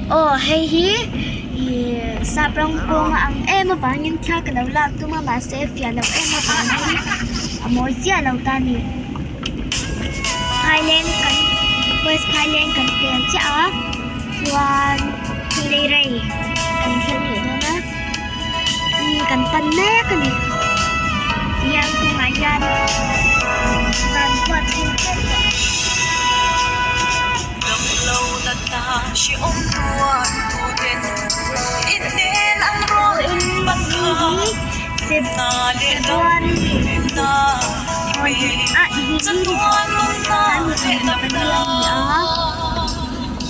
Aw hei hi ihh sap rawng kawng a ang em avangin thla ka lo lak tum a mahse fiah loh em avangin a mawi chiah lo ta a ni. Phaileng kan west phaileng kan pel chiah a chuan leirei kan thleng leh dawn a umm kan pan mek a ni tihian kawngah hian zan pawh a thleng tep tawh.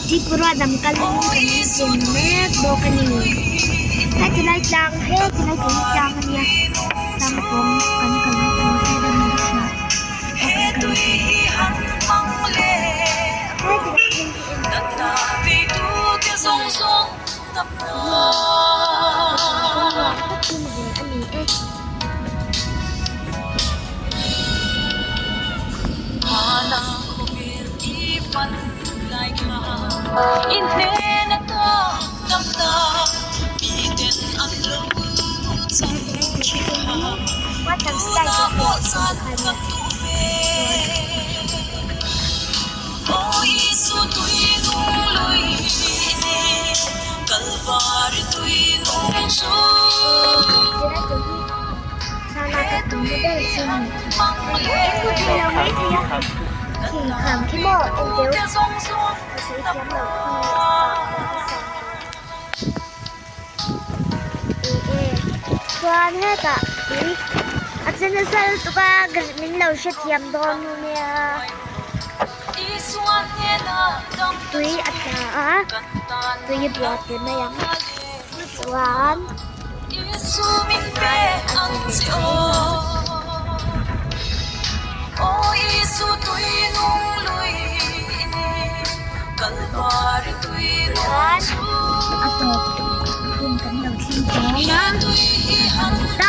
Tripura dam kal kan zin mek bawk a ni heti lai tlang heti lai tui tlang a nia tlang pawng kan kal na tur hi a ni a kan Chuan hetah tui a che nasa lutuk a min lo hrethiam dawn nia. Tui a tla a tui a buat ve mai ang chuan a tawp hun kan lo thleng tawng a.